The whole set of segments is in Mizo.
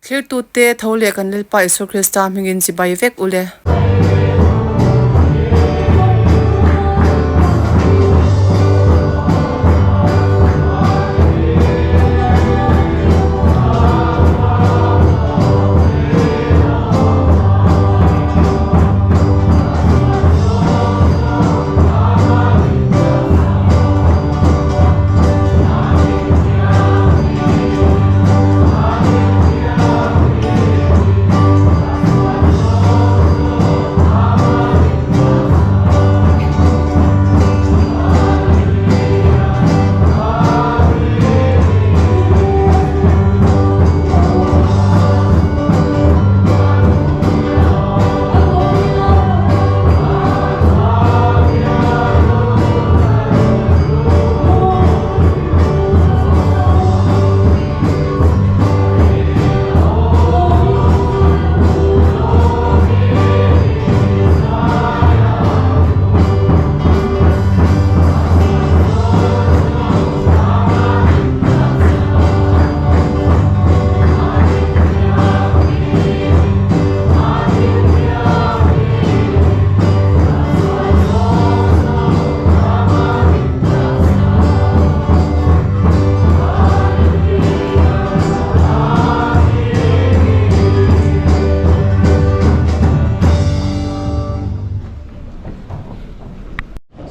Thlirtute tho leh kan Lalpa Isua Krista hmingin chibai vek u le.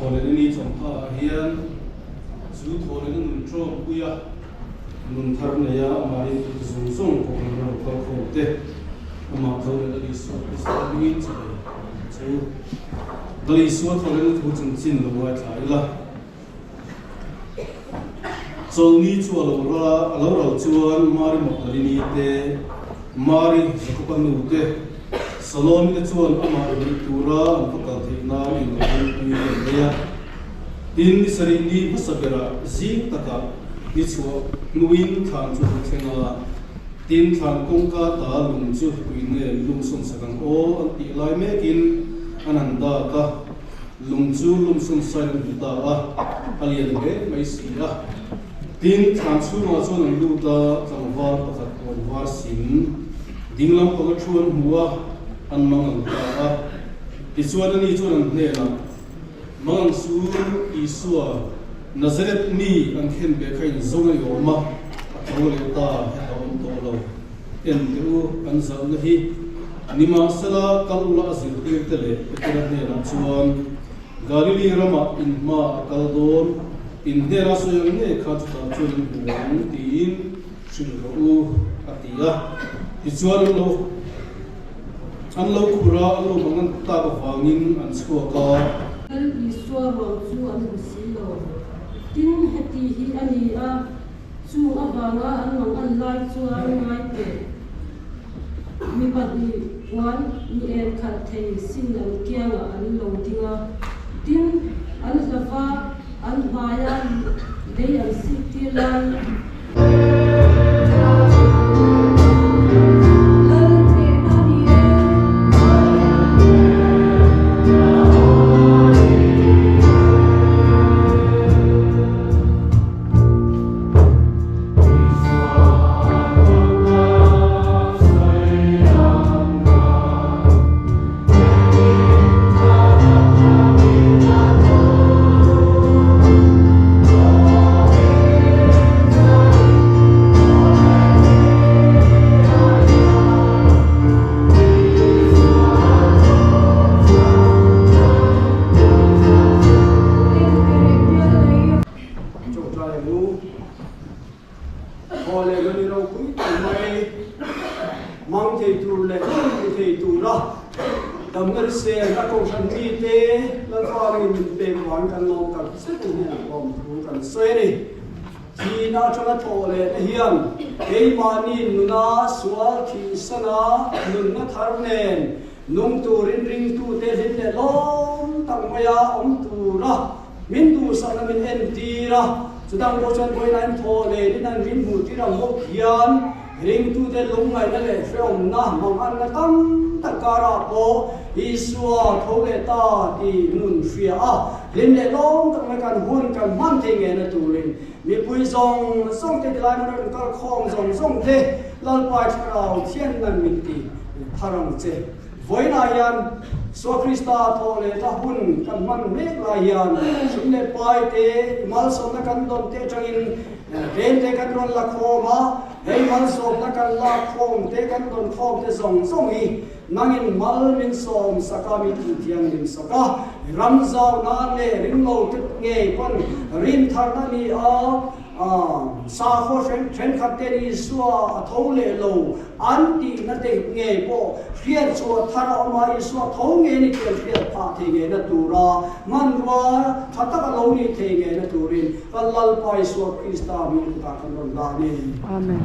Thawhlehna ni chawmpha ah hian chu thawhlehna nun tawngpui a, nun thar nei a, amah rintu te zawng zawng pawh an lo kal khawm te, amah thawhlehna Isua Krista hmingin chibai chu Lal Isua thawhlehna thu chanchin lo ngaithla ila. Chawlhni chu a lo ral a, a lo ral chuan Mari Magdalini te, Mari Jakoba nu te, Salomi te chuan amah inneih tura an va kal theih nan in lo rinpui an nei a. Tin, ni sarih ni hmasa berah zing takah ni chhuah hnuin thlan chu an thleng a. Tin, thlan kawngka ta lung chu tui nge lum sawn sak ang aw an tih lai mekin an han dak a. Lung chu lum sawn sain an hmu ta a, a lian hle mai si a. Tin, thlan chhungah chuan an lut a, tlangval pakhat kawn var sin ding lam panga thu an hmu a, an mang ang ta a. Tichuan ani chuan an hnenah, Mangang sur Isua, Nazareth mi an khen ve kha in zawng a ni awm a, a tho leh ta, heta awm tawh lo. En teh u, an zalhna hi nimahsela kal ula a zirtir te leh Petera hnenah chuan, Galili ramah in hma a kal dawn, in hnena sawi ang nge kha chutah chuan in hmu ang tiin hrilh rawh u, a ti a. Tichuan an lo an lo khur a, an lo mangan tak avangin an chhuak a. Lal Isua ruang chu an hmu si lo. Tin, heti hi a ni a. Chung avanga an mang an lai chuan ngai teh. Mi pahnih puan mi en khalh thei sin an kiangah an lo ding a. Tin, an hlava an hmaia lei an sik tir lai. Chawngtlai ang u. Thaw leh nuni ropui tak mai mang thei tur leh hmu thei tura damna hrisel a kohhran mite Lalpa-rin min pek vang kan lawm tak zet ang hian lawmthu kan sawi a ni. Thihna atanga thawh lehna hian keimahni nuna sual thihsana nunna thar nen nung turin ringtute hlim leh lawm tak maia awm tura Min duhsakna min entir a, chutang pawh chuan vawiin a inthawh leh in an min hmuh tir ang bawk hian ringtute lungngaihna leh hrehawmna manganna tam tak karah pawh Isua tho leh ta tih nun hria a, hlim leh lawm tak mai kan hun kan hman thei ngei na turin mipui zawng zawng te tilai hmuna rawn kal khawm zawng zawng te. Lalpa i Thlarau thian nan min ti thar ang che. Vawiinah hian Isua Krista thawh leh ta hun kan hman mek lai hian sum leh pai te, i malsawmna kan dawn te atangin tlem te kan rawn la khawm a, hei malsawmna kan lak khawm te, kan dawn khawm te zawng zawng hi nangin mal min sawm sak a, min tih thianghlim sak a, ram zau nan leh ringlo te ngei pawn rin tharna ni a, Sakhaw thenkhat ten Isua a tho leh lo an tihna te ngei pawh hriat chhuah thar a awm a, Isua tho ngei ni tih an hriat phah thei ngeina tura hmanrua tha tak a lo nih thei ngeina turin kan Lalpa Isua Krista hming kutah kan rawn dah a ni. Amen.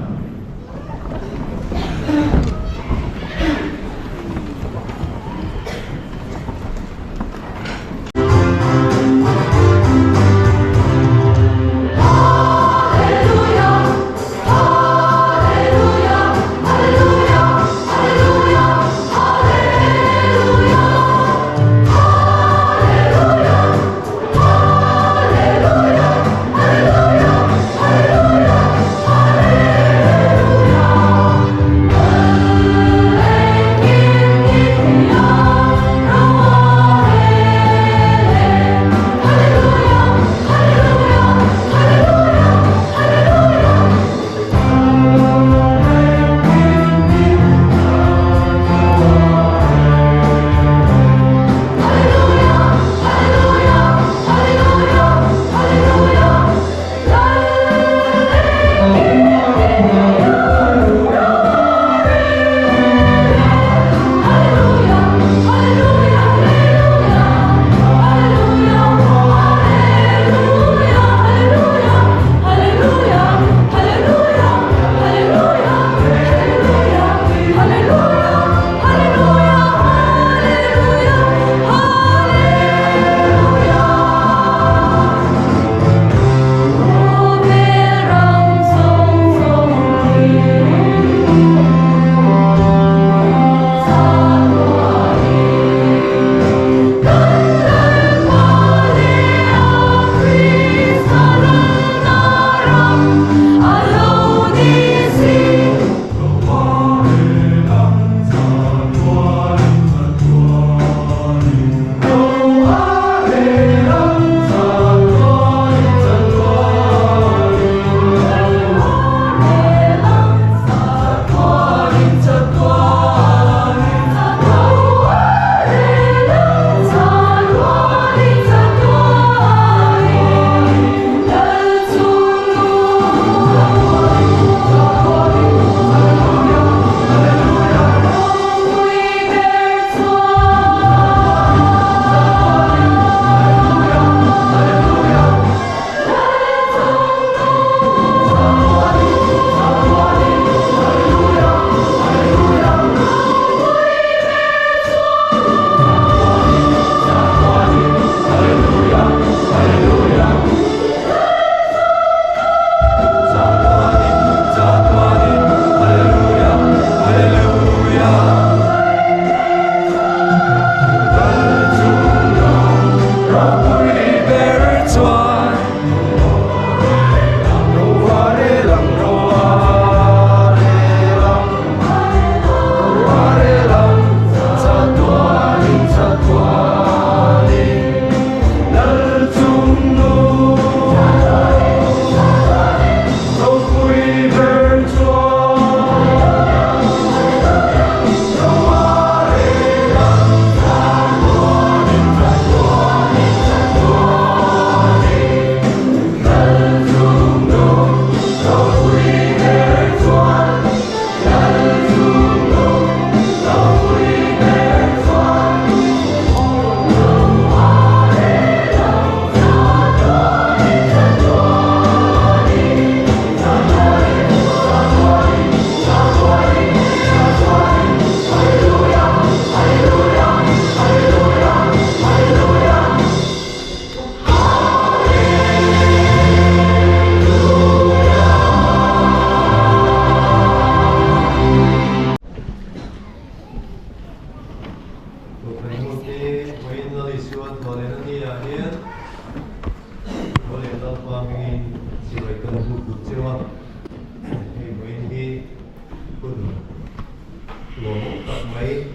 Lawmawm tak mai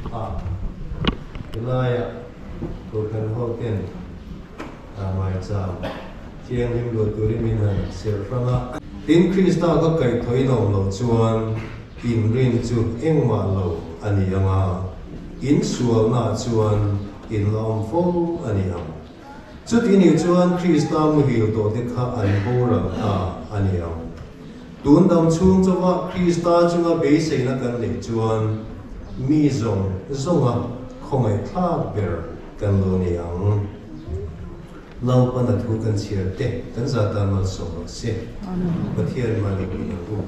a helaiah Kohhran ho ten maicham thianghlim luah turin min han serh hrang a. Tin, Krista ka kaihthawhin a awm loh chuan inrin chu engmah lo a ni ang a, in sualnaah chuan in la awm fo a ni ang. Chuti nih chuan Krista muhil tawhte kha an boral ta a ni ang. Tun dam chhung chauha Krista chunga beiseina kan neih chuan mi zawng zawnga khawngaihthlak ber kan lo ni ang. Lalpana thu kan chhiar te kan za tan malsawm rawh se. Pathian mah ni ang u.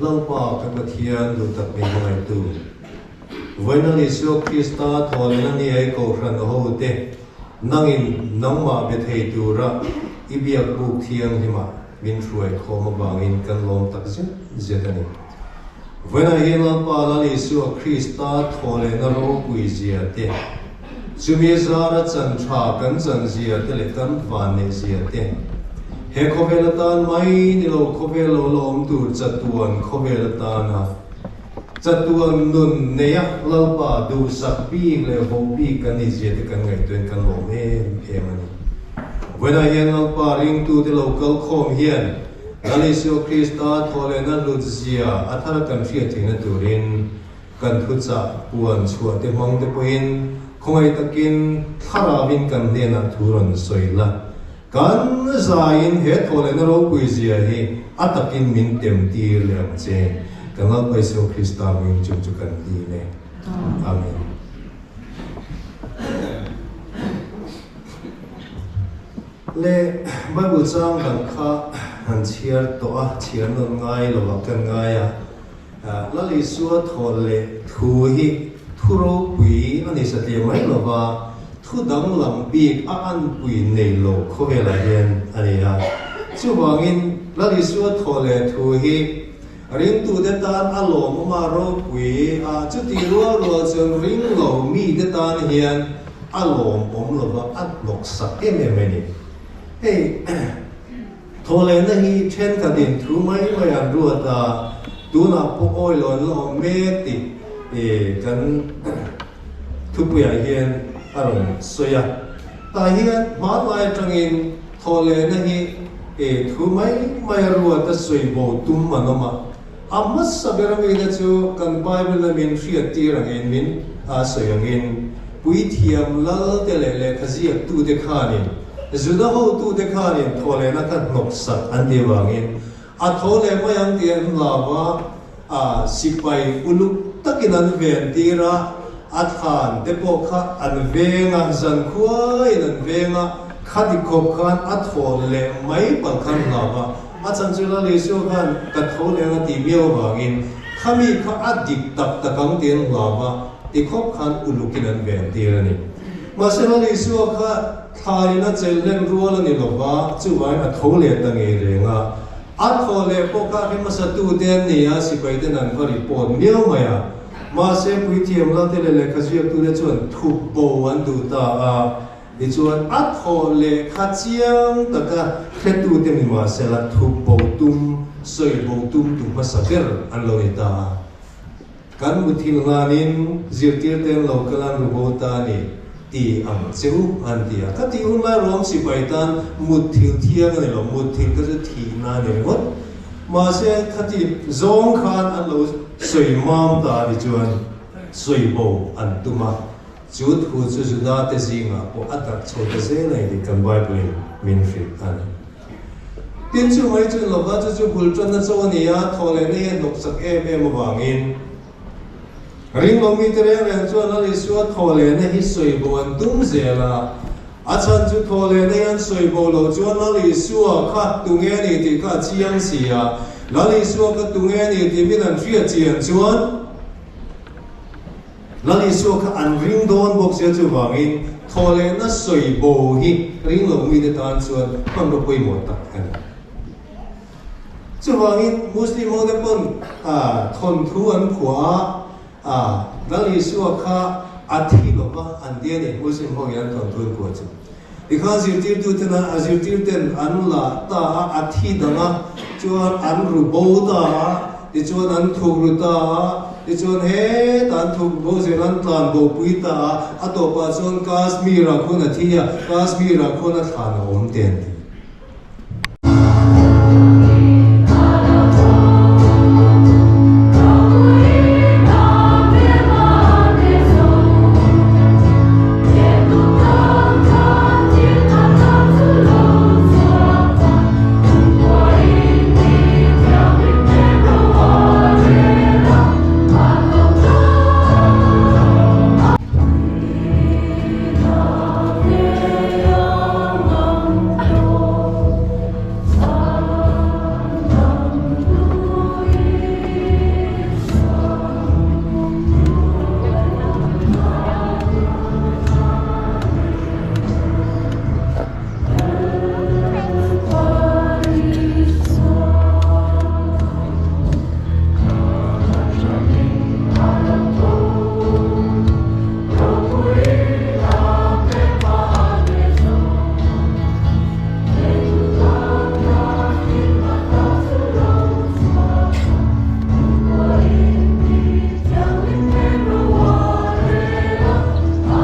Lalpa ka Pathian duh tak min hmangaihtu. Vawiina Isua Krista thawhlehna ni ai Kohhran hote nangin nangmah be thei tura i biak buk thianghlimah min hruai khawm avangin kan lawm tak zet zet a ni. Vawiinah hian Lalpa Lal Isua Krista thawhlehna ropui zia te, chumi zara chan tha kan chan zia te leh kan vanneih zia te, he khawvel atan mai ni lo khawvel lo la awm tur chatuan khawvel atana Chatuan nun neia Lalpa duhsak bik leh voh bik kan nih zia te kan ngaihtuahin kan lawm em em a ni. Vawiinah hian Lalpa ringtute lo kal khawm hian Lal Isua Krista thawhlehna hlut zia a thar kan hriat theihna turin kan thuchah puan chhuah te hmang te pawhin khawngaih takin thlarauin kan hnenah thu rawn sawi la. Kan zaiin he thawhlehna ropui zia hi a takin min tem tir leh ang che. Kan Lalpa Isua Krista hming chung chu kan dil e. Amen. Le Bible chang dang kha han chhiar tawh a, chhiar nawn ngai lovah kan ngai a. Lal Isua thawl leh thu hi thu ropui a ni satliah mai lova, thu danglam bik a anpui nei lo khawvelah hian a ni a. Chuvangin Lal Isua thawl leh thu hi ringtute tan a lawmawm a ropui a, chuti rual rual chuan ring lo mite tan hian a lawmawm lova a hnawksak em em a ni. Hei. Thawhlehna hi thenkhatin thu mai mai an ruat a, tunah pawh awi lo an la awm mek tih kan thupuiah hian a rawn sawi a. Tah hian hmanlai atangin thawhlehna hi thu mai mai a ruat a sawi bo tum an awm a, a hmasa ber amite chu kan Bible a min hriattir angin min sawi angin puithiam lal te leh lehkha ziaktute khanin Juda hotute khanin thawhlehna kha hnawksak an tih avangin a tho leh mai ang tih an hlau a, a sipai uluk takin an ven tir a, a thlan te pawh kha an veng a, zankhuaiin an veng a, khati khawp khan a thaw leh mai palh khan hlau a, a chan chu Lal Isua khan ka tho leh ang a tih miau avangin khami kha a dik tak tak ang tih an hlau a, ti khawp khan ulukin an ven tir a ni. Mahse Lal Isua kha Thlaiin a chelh len rual a ni lo va, chuvangin a tho leh ta ngei reng a. A thaw leh pawh kha hre tute an ni a, sipaiten an va report miau mai a. Mahse, puithiam lalte leh lehkha ziaktute chuan thup bo an duh ta a, tichuan a thaw leh kha chiang taka hretute mi mahsela thup bo tum, sawi bo tum tu hmasa ber an lo ni ta a. Kan muthilh hlanin zirtirte an lo kal an ru bo ta a ni, ti ang che u, an ti a. Ka tih hun lai ruang sipai tan mutthilh thiang a ni lo, mutthilh kha chu thihna a ni ringawt. Mahse, khati zawng khan an lo sawi mam ta a ni chuan sawi bo an tum a. Chu thu chu Juda te zingah pawh a darh chho ta zel a ni tih kan Bible-in min hrilh a ni. Tin, chu mai chu lova chu chu bul tanna cho a ni a, thaw leh nei a hnawk chak em em avangin ringlo mite reng reng chuan Lal Isua thaw lehna hi sawi bo an tum zel a. A chhan chu thaw leh nei an sawi bo loh chuan Lal Isua kha tunge a ni tih kha a chiang si a. Lal Isua kha tunge a ni tih min an hriat chian chuan, Lal Isua kha an ring dawn bawk sia chuvangin thawhlehna sawi bo hi ring lo mite tan chuan hmanraw pawimawh tak a ni. Chuvangin Muslim hote pawn thawnthu an phuah a, Lal Isua kha a thi lova an ti a ni, Muslim ho hian thawnthu an phuah chu. Tikhan zirtirtuten a zirtirten an la ta a, a thi dang a, chuan an ru bo ta a. Tichuan an thuk ru ta a, tichuan hetah an thuk bo zel an tlan bo pui ta a, a tawpah chuan Kashmir-ah khuan a thi a, Kashmir-ah khuan a thlan a awm te an ti.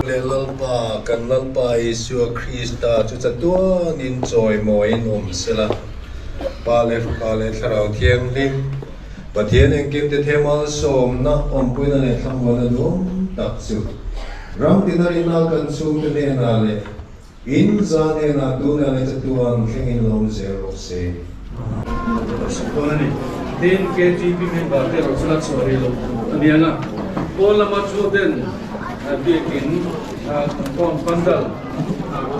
Leh Lalpa, kan Lalpa Isua Krista chu chatuanin chawimawiin awm sela, Pa leh Fapa leh Thlarau Thianghlim, Pathian engkimte themalsawmna, awmpuina leh thlamuanna duhawm tak chu ram tina rina kan chhungte hnenah leh in za hnenah tunah leh chatuan thlengin lo awm zel rawh se. Dawn a ni. Tin, KTP member te erawh chu la chhuah rih lo tur a ni ang a. Pawn lama thu ten biakin compound pandal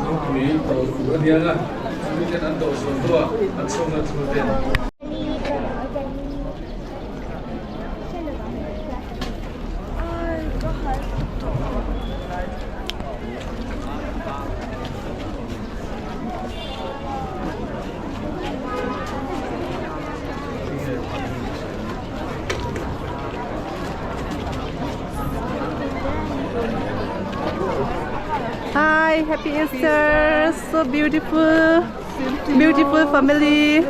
ropui tawh tur a ni ang a. Chumi ten an tawh zual hnuah a chhunga thu ten. Hi, happy Easter. So beautiful. Beautiful family.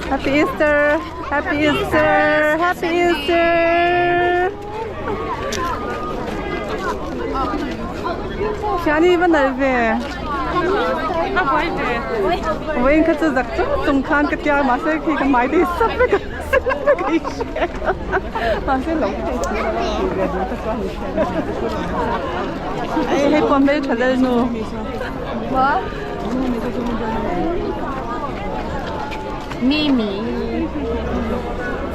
Happy Easter. Happy Easter. Happy Easter. Thiani va nalh ve. Vawiin kha chu zak chung chung khan ka tia mahse khi ka hmai te hi sap vek a sap vek a i hria mahse lo phei chu ti ve duh kha chuan i hria hei pawh hmeltha lalnu Mimi.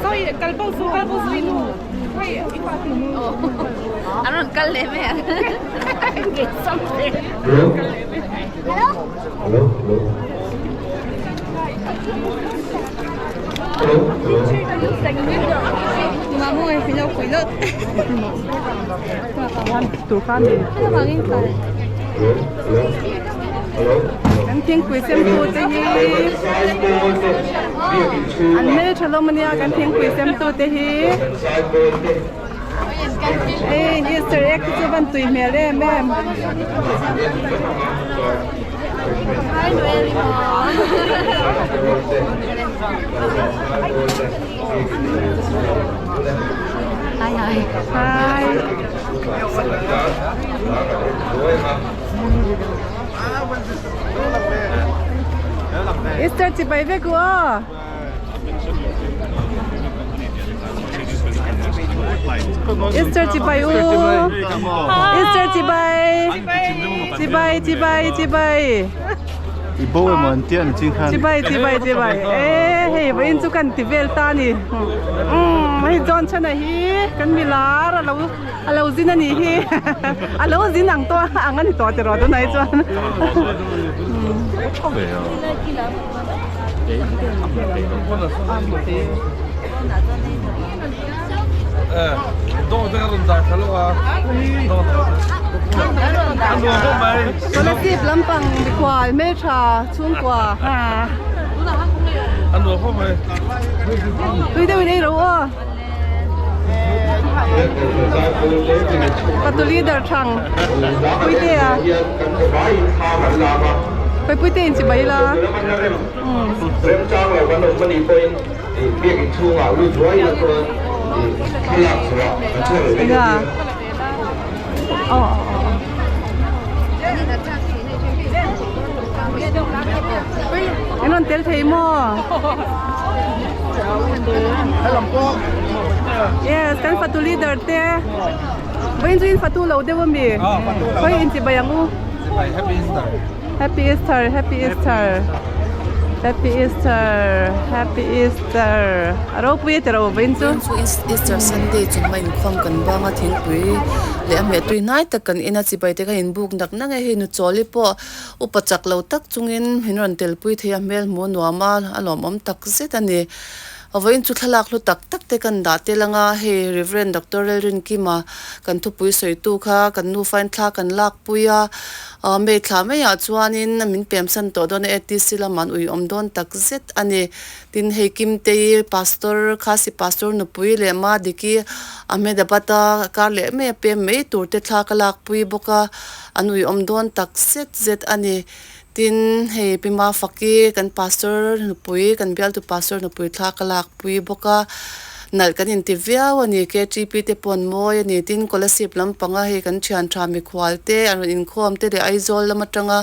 Sorry, kalbo su kalbo su inu. An rawn kal leh mai ang. Hello? Hello? Hello? Hello? Hello? Kan thingpui sem tu te hi an hmeltha hlawm ania kan thingpui sem tu te hi hei easter egg te chu van tui hmel em em hi Easter chibai vek u aw. Easter chibai u. Easter chibai. Chibai chibai chibai. I bo emaw an tia ni ching khan. Chibai chibai chibai. E hei vawiin chu kan ti vel ta ni. Umm hei John chhan a hi kan milar a lo A lo zin a nih hi a lo zin ang tawh ang a ni tawh tiraw tunah hi chuan. Scholarship lampang mikhual hmeltha chhungkua tui deuhin ei ro aw. Patu leader thang Puitea. Puipuite in chibai ila. Enga? Aw aw aw. In rawn tel thei maw? Yes, kan fatu leader te. Vawiin chu in fatu lo deuh ami? Khawi in chibai ang u. Happy Easter. Happy Easter, Happy Easter. Happy Easter, Happy Easter. A ropui a ti ro vawiin chu. Vawiin chu Easter Sunday chawhma inkhawm kan bang a thingpui leh a hmeh tui hnai tak kan en a chibai te kha inbuk nak nak a hei nuchawli pawh upa chak lo tak chungin min rawn telpui thei a hmel hmuh a nuam a a lawmawm tak zet a ni. Vawiin chu thlalak hlu tak tak te kan dah tel anga hei Reverend Doctor Lalrinkima kan thupui sawitu kha kan nufain thla kan lakpui a ah May thla maiah chuanin min pemsan tawh dawn a ATC lamah an ui awm dawn tak zet a ni. Tin hei Kimtei Pastor Khasi Pastor nupui leh Madiki Ahmedabad a kar leh mai a pem mai tur te thla ka lakpui bawk a an ui awm dawn tak zet zet a ni. Tin, hei Pi Mafaki kan Pastor nupui, kan bialtu Pastor nupui thla ka lakpui bawk a, nalh kan inti viau a ni, KTP te pawh an mawi a ni. Tin, Kolasib lampanga hei kan thian tha mikhual te an rawn inkhawm te leh Aizawl lam atanga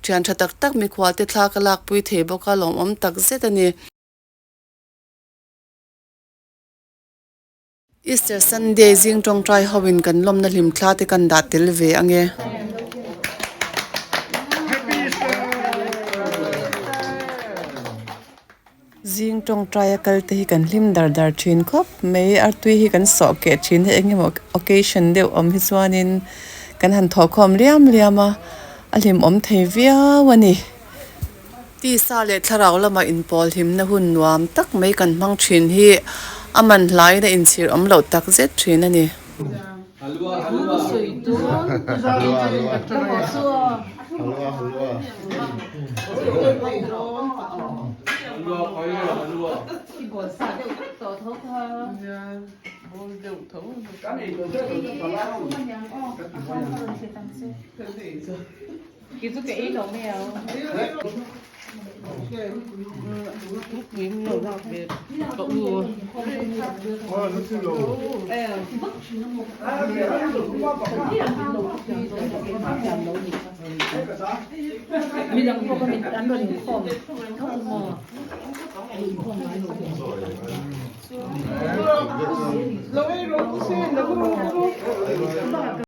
thian tha tak tak mikhual te thla ka lakpui thei bawk a, lawmawm tak zet a ni. Easter Sunday zing tawngtai ho in kan lawmna hlim thla te kan dah tel ve ange. Zing tawngtai a kal te hi kan hlim dar dar thin khawp mai artui hi kan sawh keh thin hi eng emaw occasion deuh awm hi chuanin kan han thawhkhawm liam liam a a hlimawm thei viau a ni. Tisa leh thlarau lama inpawl hlimna hun nuam tak mai kan hmang thin hi a man hlaiin a inchhir awm loh tak zet thin a ni.